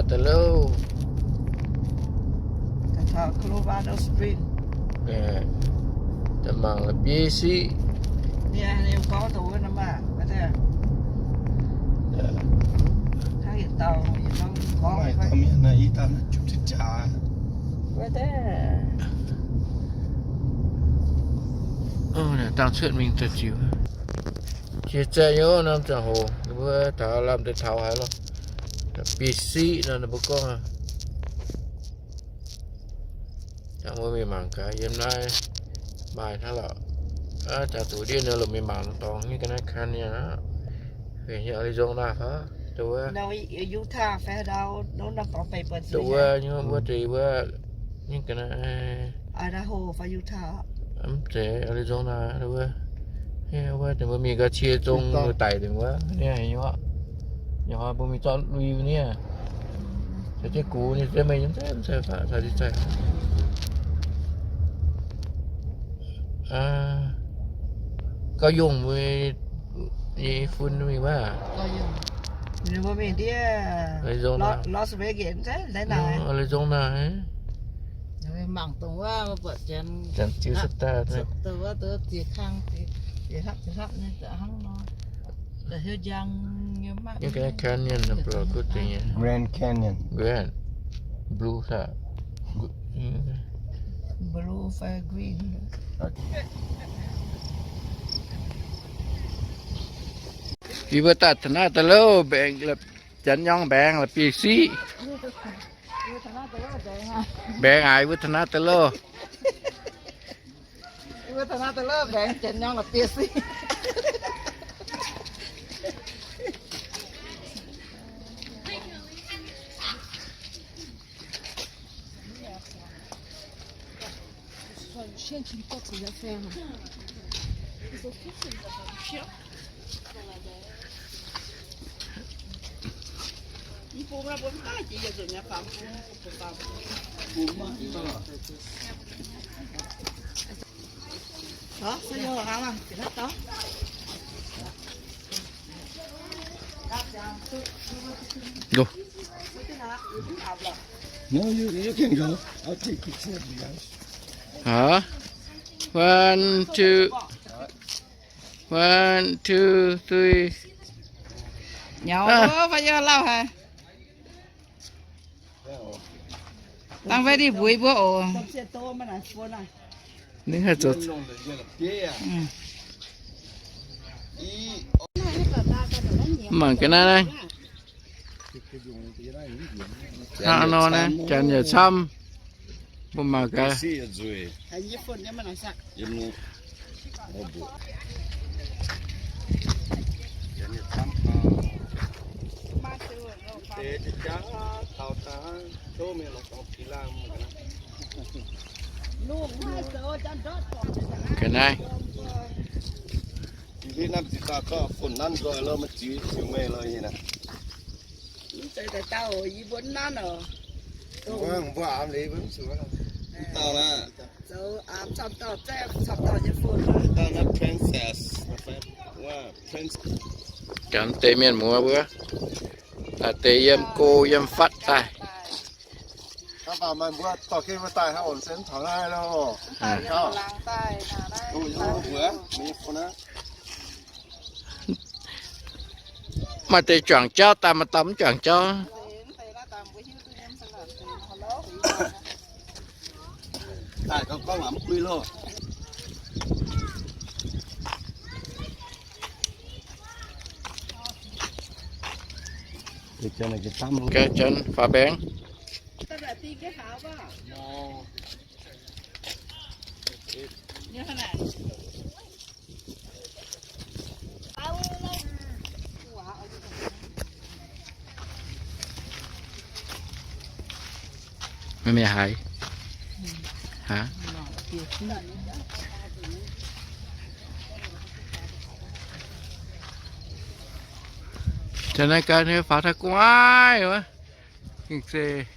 Da'louh. Da'taux Colorado Spring. Da'mangc la'bieiv siqv. Dangh cuotv mingh daaih ziux. Jiex zaeqv nyei norm ziangh hoc, ninh mbuo taux lamh deix taux haaix lorqc. B C nor ninh mbuo gorngv. Dangh mbuo mingh mangc gaax yiem naaiv maaih hnangv lorqc. Jaax zuqc ndiev nor lomh mingh mangc dorngx nyei ga'naaiv canyon aqv. Heuc nyei Arizona fai, dongh wuov, Utah fai, dongh wuov nyei wuov deix wuov, nyei ga'naaiv Idaho fai Utah, mv zeiz Arizona wuov. Wuov deix mbuo mingh ga'cie zong daic dingc wuov, ninh heuc nyei orqc. Nyei hnoi mbuo mingh zorqv lui wuov nie. Caux jienv gux ninh se meih yiem zeiv mv zeiz faqv caux jienv zaih. Gauh yungh mbuo nyei fun mingh wuov. Ninh mbuo mingh ndiev Arizona, Las Vegas, Arizona. Mangc dongh wuov, buatc janx, janx ziux star dongh wuov, dongh ziex kang, ziex hlapv, ziex hlapv nyei hnangv nor. Canyon, Grand Canyon, Grand, blue hlaax, blue fai green. Yie mbuo daaih taux naaiv da'louh mbaengx, janx nyorng mbaengx la'bieiv siqv. Mbaengx aac, yie mbuo taux naaiv da'louh. Yie mbuo taux naaiv da'louh mbaengx janx nyorng la'bieiv siqv. Go. No, you, you can go. I'll take picture of you guys. Hả? One, two. One, two, three. Nyouz, fai yie lauh haic. Dangh fai ninh mbuox mbuo oc. Ninh haih zoux. Mangc ga'naaiv naaiv. Hnangv nor naaiv, janx yaac camv. Mbuo mangc gaax. Ga'naaiv. Mv zeiz daaih dauh yie mbuo nanv oc. Mbuo, mbuo aamx leiz mbuo mv zuqc. Dauh naaiv. Zoux aamx camv dauh, zaeqv camv dauh nyei fun. Dauh naaiv princess, wuov prince. Gamh deix mienh muoz mbuo, daaih deix yiem go yiem fatv daaih. Mv baac meih mbuo dorh gengh mbuo daaih haaix orqc se mv taux naaiv loh. Maaih deix juangc jauv daaih, maaih dauh mv juangc jauv. Daaih gauh gorngv waac mv kuih loh. Ga'naaiv janx faaux mbaengx. Maiv mienh haiz. Aa, naaiv gaax faaux taux gu'nguaaic wuov, gengh zeiz.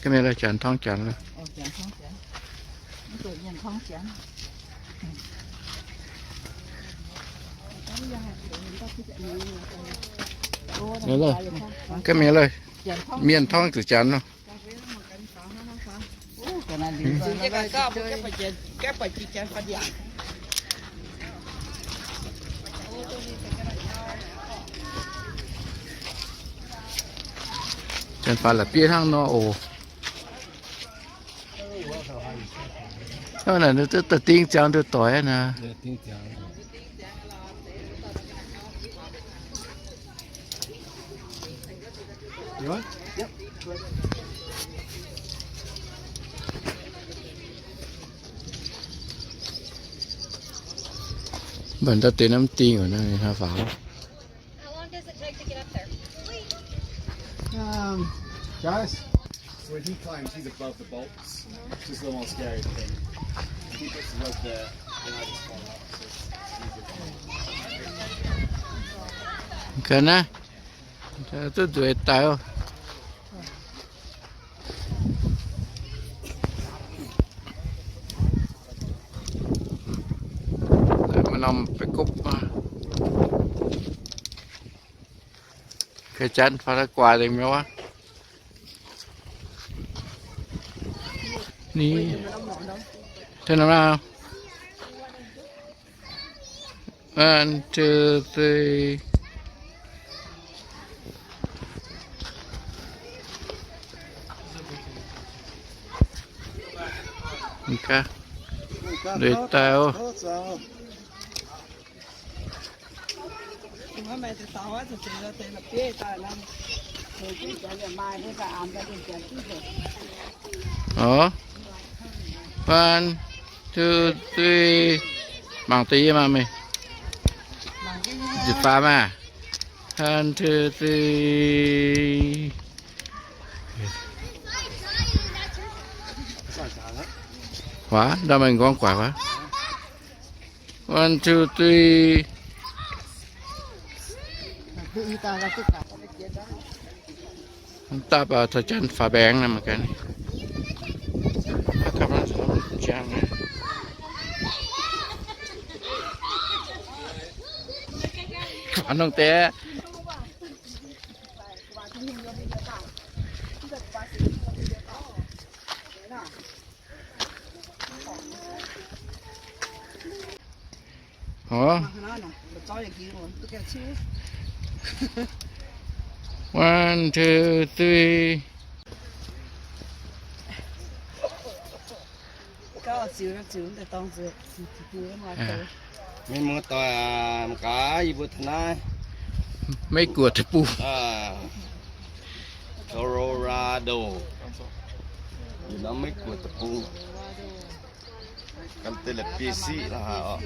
Ga'naaiv janx torngv janx loh. Mv zuqc mienh torngv janx. Ga'mienh leiz, mienh torngv zuqc janx nor. Janx-faix la'bieiv hnangv nor oc. Naaiv da'dingh ziangx nduov doic naaiv. Mv baac ndau deix naaiv mv dingh oc, naaiv hnangv faaux. How long does it take to get up there? Um, guys, when he climbs, he's above the bolts. It's just the most scary thing. He puts the rope there, and I just fall off. So it's easy. Ga'naaiv, duqv nzueic daic oc. Maaih norm baeqv gopv maah. Ga'janv faaux daaih guaax nzengc mi'aqv. Ni, tengx norm naaiv. One, two, three. Ndueic daaih oc. Oc. One, two, three. Mangc deix yie maah meih. Njiec faaux maah. One, two, three. Huaav, ndau meih nqorngv guaax huaav. One, two, three. Dapv taux janx faaux mbaengx nor mangc gaax. Faaux nongh deix. Oc. One, two, three. Mienh muoz-doic aac, mangc gaax yie mbuo taux naaiv Meiv Guoqv deic-bung, Colorado. Yie norm Meiv Guoqv deic-bung, gan deix la'bieiv siqv la'haaix oc.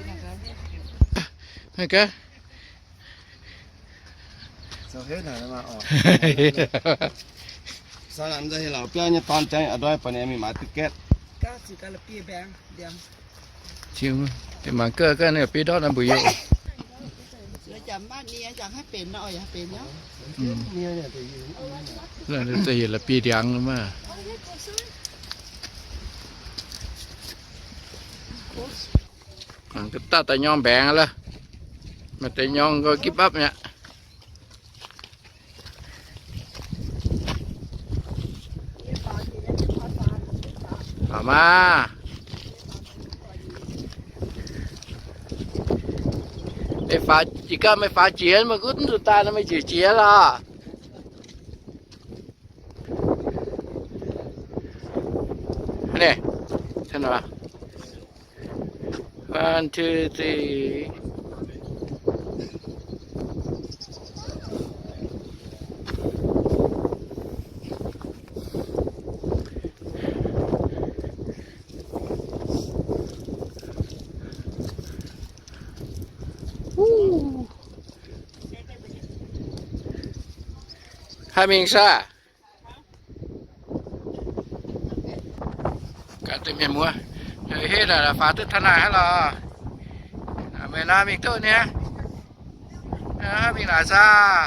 Mangc gaax. Mangc gaax nyei dorn jangx a'ndoi baac ninh mingh maaiz ticket. Mangc gaax gaax ninh bieiv ndortv naaiv mbuo yie. Za'hiec la'bieiv ndiangx maah. Daaih daaih nyorng mbaengx la'maah. Maaih deix nyorng nqoi gipv bapv mi'aqv. Faaux maah. Meih faaux jiex gauh, meih faaux jiex meih gunv zuqc daaih nor meih njiec jiex lorqc. Naaiv, one, two, three. Haih mingh saah? Gaax deix mienh muoz, heh, faaux duqv taux naaic hnangv lorqc. Meih naaiv mingh duqv niaa. Mingh naaic saah?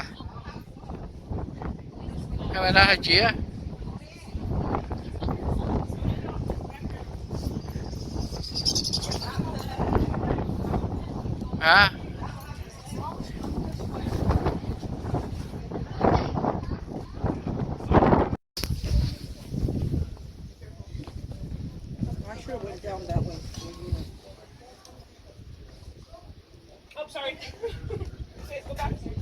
Meih naaiv haih jiex? Aa, Down that way. Oh, sorry. Say, go back.